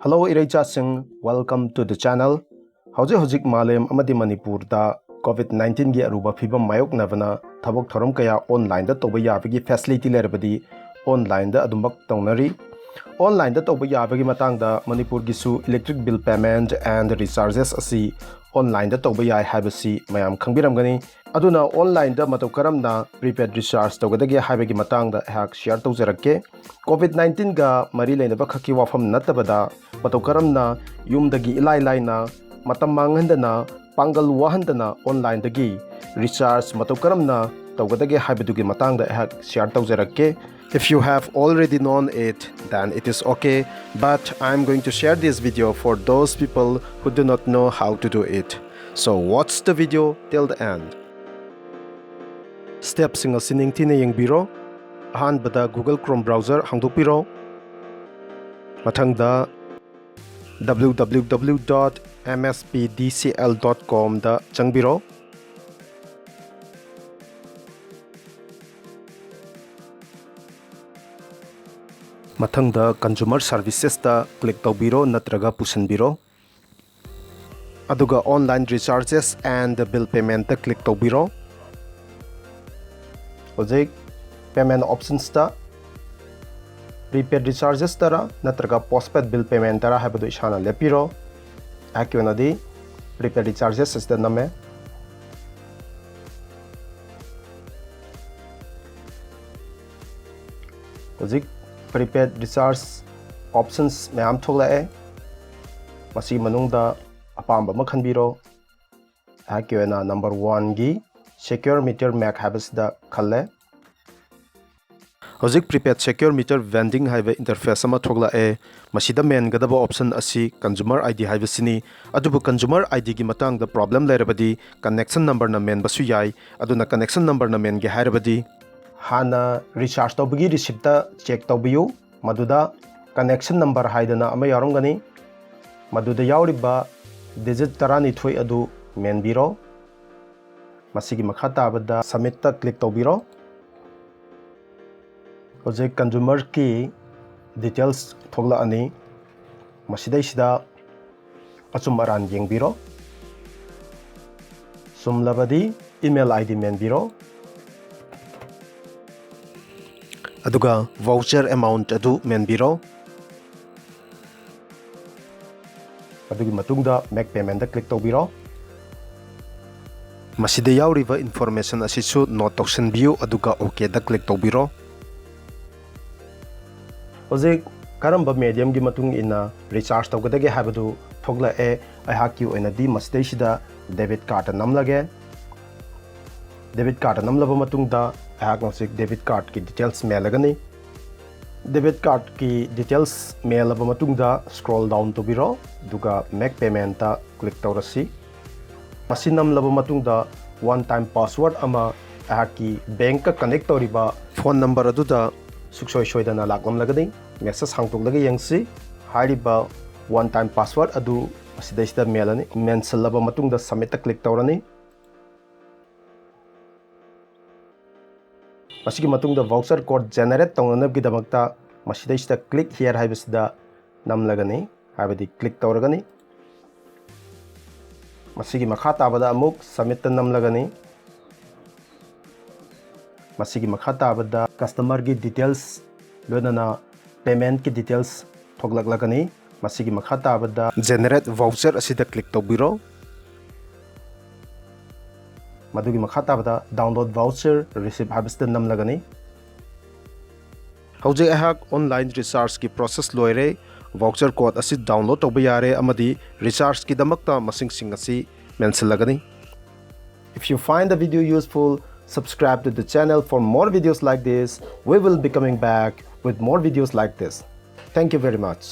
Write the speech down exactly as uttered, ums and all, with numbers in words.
Hello ꯏꯔꯩꯆꯥꯁꯤꯡ, welcome to the channel. ꯍꯧꯖꯤꯛ ꯍꯧꯖꯤꯛ ꯃꯥꯂꯦꯝ ꯑꯃꯗꯤ ꯃꯅꯤꯄꯨꯔꯗ ꯀꯣꯚꯤꯗ ꯅꯥꯏꯟꯇꯤꯟꯒꯤ ꯑꯔꯨꯕ ꯐꯤꯕꯝ ꯃꯥꯌꯣꯛꯅꯕꯅ ꯊꯕꯛ ꯊꯧꯔꯝ ꯀꯌꯥ ꯑꯣꯟꯂꯥꯏꯟꯗ ꯇꯧꯕ ꯌꯥꯕꯒꯤ ꯐꯦꯁꯤꯂꯤꯇꯤ ꯂꯩꯔꯕꯗꯤ ꯑꯣꯟꯂꯥꯏꯟꯗ ꯑꯗꯨꯃꯛ ꯇꯧꯅꯔꯤ꯫ ꯑꯣꯟꯂꯥꯏꯟꯗ ꯇꯧꯕ ꯌꯥꯕꯒꯤ ꯃꯇꯥꯡꯗ ꯃꯅꯤꯄꯨꯔꯒꯤꯁꯨ electric bill payment and recharges ꯑꯁꯤ ꯑꯣꯟꯂꯥꯏꯟꯗ ꯇꯧꯕ ꯌꯥꯏ ꯍꯥꯏꯕꯁꯤ ꯃꯌꯥꯝ ꯈꯪꯕꯤꯔꯝꯒꯅꯤ꯫ ꯑꯗꯨꯅ ꯑꯣꯟꯂꯥꯏꯟꯗ ꯃꯇꯧ ꯀꯔꯝꯅ prepaid recharge ꯇꯧꯒꯗꯒꯦ ꯍꯥꯏꯕꯒꯤ ꯃꯇꯥꯡꯗ ꯑꯩꯍꯥꯛ ꯁꯤꯌꯔ ꯇꯧꯖꯔꯛꯀꯦ꯫ ꯀꯣꯚꯤꯗ ꯅꯥꯏꯟꯇꯤꯟꯒ ꯃꯔꯤ ꯂꯩꯅꯕ ꯈꯛꯀꯤ ꯋꯥꯐꯝ ꯅꯠꯇꯕꯗ ꯃꯇꯧ ꯀꯔꯝꯅ ꯌꯨꯝꯗꯒꯤ ꯏꯂꯥꯏ ꯂꯥꯏꯅ ꯃꯇꯝ ꯃꯥꯡꯍꯟꯗꯅ ꯄꯥꯡꯒꯜ ꯋꯥꯍꯟꯗꯅ ꯑꯣꯟꯂꯥꯏꯟꯗꯒꯤ ꯔꯤꯆꯥꯔꯖ ꯃꯇꯧ ꯀꯔꯝꯅ ꯇꯧꯒꯗꯒꯦ ꯍꯥꯏꯕꯗꯨꯒꯤ ꯃꯇꯥꯡꯗ ꯑꯩꯍꯥꯛ ꯁꯤꯌꯔ ꯇꯧꯖꯔꯛꯀꯦ꯫ If you have already known it, then it is okay, but I am going to share this video for those people who do not know how to do it. So watch the video till the end. ꯁ꯭ꯇꯦꯞꯁꯤꯡ ꯑꯁꯤ ꯅꯤꯡꯊꯤꯅ ꯌꯦꯡꯕꯤꯔꯣ꯫ ꯑꯍꯥꯟꯕꯗ Google Chrome browser ꯍꯥꯡꯗꯣꯛꯄꯤꯔꯣ꯫ ꯃꯊꯪꯗ www.mspdcl.com ꯗ ꯆꯪꯕꯤꯔꯣ꯫ ꯃꯊꯪꯗ Consumer Services ꯇ click ꯇꯧꯕꯤꯔꯣ ꯅꯠꯇ꯭ꯔꯒ ꯄꯨꯁꯤꯟꯕꯤꯔꯣ꯫ ꯑꯗꯨꯒ Online Recharges and Bill Payment ꯇ click ꯇꯧꯕꯤꯔꯣ꯫ ꯍꯧꯖꯤꯛ payment options ꯇ prepaid recharges ꯇꯔꯥ ꯅꯠꯇ꯭ꯔꯒ postpaid bill payment ꯇꯔꯥ ꯍꯥꯏꯕꯗꯨ ꯏꯁꯥꯅ ꯂꯦꯞꯄꯤꯔꯣ꯫ ꯑꯩꯍꯥꯛꯀꯤ ꯑꯣꯏꯅꯗꯤ prepaid recharges ꯑꯁꯤꯗ ꯅꯝꯃꯦ꯫ ꯍꯧꯖꯤꯛ prepaid recharge options ꯃꯌꯥꯝ ꯊꯣꯛꯂꯛꯑꯦ꯫ ꯃꯁꯤꯒꯤ ꯃꯅꯨꯡꯗ ꯑꯄꯥꯝꯕ ꯑꯃ ꯈꯟꯕꯤꯔꯣ꯫ ꯑꯩꯍꯥꯛꯀꯤ ꯑꯣꯏꯅ number one ꯒꯤ Secure Meter Make ꯍꯥꯏꯕꯁꯤꯗ ꯈꯜꯂꯦ꯫ ꯍꯧꯖꯤꯛ Prepaid Secure Meter Vending ꯍꯥꯏꯕ interface ꯑꯃ ꯊꯣꯛꯂꯛꯑꯦ꯫ ꯃꯁꯤꯗ ꯃꯦꯟꯒꯗꯕ option ꯑꯁꯤ Consumer ID ꯍꯥꯏꯕꯁꯤꯅꯤ꯫ ꯑꯗꯨꯕꯨ Consumer ID ꯒꯤ ꯃꯇꯥꯡꯗ problem ꯂꯩꯔꯕꯗꯤ connection number ꯅ ꯃꯦꯟꯕꯁꯨ ꯌꯥꯏ꯫ ꯑꯗꯨꯅ connection number ꯅ ꯃꯦꯟꯒꯦ ꯍꯥꯏꯔꯕꯗꯤ ꯍꯥꯟꯅ recharge ꯇꯧꯕꯒꯤ receipt ꯇ check ꯇꯧꯕꯤꯌꯨ꯫ ꯃꯗꯨꯗ connection number ꯍꯥꯏꯗꯅ ꯑꯃ ꯌꯥꯎꯔꯝꯒꯅꯤ꯫ ꯃꯗꯨꯗ ꯌꯥꯎꯔꯤꯕ digit ꯇꯔꯥꯅꯤꯊꯣꯏ ꯑꯗꯨ ꯃꯦꯟꯕꯤꯔꯣ꯫ ꯃꯁꯤꯒꯤ ꯃꯈꯥ ꯇꯥꯕꯗ Submit ꯇ click ꯇꯧꯕꯤꯔꯣ꯫ ꯍꯧꯖꯤꯛ consumer ꯀꯤ details ꯊꯣꯛꯂꯛꯑꯅꯤ꯫ ꯃꯁꯤꯗꯩꯁꯤꯗ ꯑꯆꯨꯝ ꯑꯔꯥꯟ ꯌꯦꯡꯕꯤꯔꯣ꯫ ꯆꯨꯝꯂꯕꯗꯤ email ID ꯃꯦꯟꯕꯤꯔꯣ꯫ ꯑꯗꯨꯒ voucher amount ꯑꯗꯨ ꯃꯦꯟꯕꯤꯔꯣ꯫ ꯑꯗꯨꯒꯤ ꯃꯇꯨꯡꯗ Make Payment ꯗ click ꯇꯧꯕꯤꯔꯣ꯫ ꯃꯁꯤꯗ ꯌꯥꯎꯔꯤꯕ information ꯑꯁꯤꯁꯨ note ꯇꯧꯁꯤꯟꯕꯤꯌꯨ, ꯑꯗꯨꯒ OK ꯗ click ꯇꯧꯕꯤꯔꯣ꯫ ꯍꯧꯖꯤꯛ ꯀꯔꯝꯕ medium ꯒꯤ ꯃꯇꯨꯡ ꯏꯟꯅ recharge ꯇꯧꯒꯗꯒꯦ ꯍꯥꯏꯕꯗꯨ ꯊꯣꯛꯂꯛꯑꯦ꯫ ꯑꯩꯍꯥꯛꯀꯤ ꯑꯣꯏꯅꯗꯤ ꯃꯁꯤꯗꯩꯁꯤꯗ debit card ꯅꯝꯂꯒꯦ꯫ Debit card ꯅꯝꯂꯕ ꯃꯇꯨꯡꯗ ꯑꯩꯍꯥꯛꯅ ꯍꯧꯖꯤꯛ debit card ꯀꯤ details ꯃꯦꯜꯂꯒꯅꯤ꯫ Debit card ꯀꯤ details ꯃꯦꯜꯂꯕ ꯃꯇꯨꯡꯗ scroll down ꯇꯧꯕꯤꯔꯣ, ꯑꯗꯨꯒ Make Payment ꯇ click ꯇꯧꯔꯁꯤ꯫ ꯃꯁꯤ ꯅꯝꯂꯕ ꯃꯇꯨꯡꯗ one time password ꯑꯃ ꯑꯩꯍꯥꯛꯀꯤ bank ꯀ connect ꯇꯧꯔꯤꯕ phone number ꯑꯗꯨꯗ ꯁꯨꯡꯁꯣꯏ ꯁꯣꯏꯗꯅ ꯂꯥꯛꯂꯝꯂꯒꯅꯤ꯫ Message ꯍꯥꯡꯗꯣꯛꯂꯒ ꯌꯦꯡꯁꯤ꯫ ꯍꯥꯏꯔꯤꯕ one time password ꯑꯗꯨ ꯑꯁꯤꯗꯩꯁꯤꯗ ꯃꯦꯜꯂꯅꯤ꯫ ꯃꯦꯟꯁꯤꯜꯂꯕ ꯃꯇꯨꯡꯗ Submit ꯇ click ꯇꯧꯔꯅꯤ꯫ ꯃꯁꯤꯒꯤ ꯃꯇꯨꯡꯗ voucher code generate ꯇꯧꯅꯅꯕꯒꯤꯗꯃꯛꯇ ꯃꯁꯤꯗꯩꯁꯤꯗ Click Here ꯍꯥꯏꯕꯁꯤꯗ ꯅꯝꯂꯒꯅꯤ, ꯍꯥꯏꯕꯗꯤ click ꯇꯧꯔꯒꯅꯤ꯫ ꯃꯁꯤꯒꯤ ꯃꯈꯥ ꯇꯥꯕꯗ ꯑꯃꯨꯛ Submit ꯇ ꯅꯝꯂꯒꯅꯤ꯫ ꯃꯁꯤꯒꯤ ꯃꯈꯥ ꯇꯥꯕꯗ customer ꯒꯤ details ꯂꯣꯏꯅꯅ payment ꯀꯤ details ꯊꯣꯛꯂꯛꯂꯒꯅꯤ꯫ ꯃꯁꯤꯒꯤ ꯃꯈꯥ ꯇꯥꯕꯗ Generate Voucher ꯑꯁꯤꯗ click ꯇꯧꯕꯤꯔꯣ꯫ ꯃꯗꯨꯒꯤ ꯃꯈꯥ ꯇꯥꯕꯗ Download Voucher Receipt ꯍꯥꯏꯕꯁꯤꯗ ꯅꯝꯂꯒꯅꯤ꯫ ꯍꯧꯖꯤꯛ ꯑꯩꯍꯥꯛ online recharge ꯀꯤ process ꯂꯣꯏꯔꯦ꯫ Voucher code ꯑꯁꯤ download ꯇꯧꯕ ꯌꯥꯔꯦ ꯑꯃꯗꯤ recharge ꯀꯤꯗꯃꯛꯇ ꯃꯁꯤꯡꯁꯤꯡ ꯑꯁꯤ ꯃꯦꯟꯁꯤꯜꯂꯒꯅꯤ꯫ If you find the video useful, subscribe to the channel for more videos like this. We will be coming back with more videos like this. Thank you very much.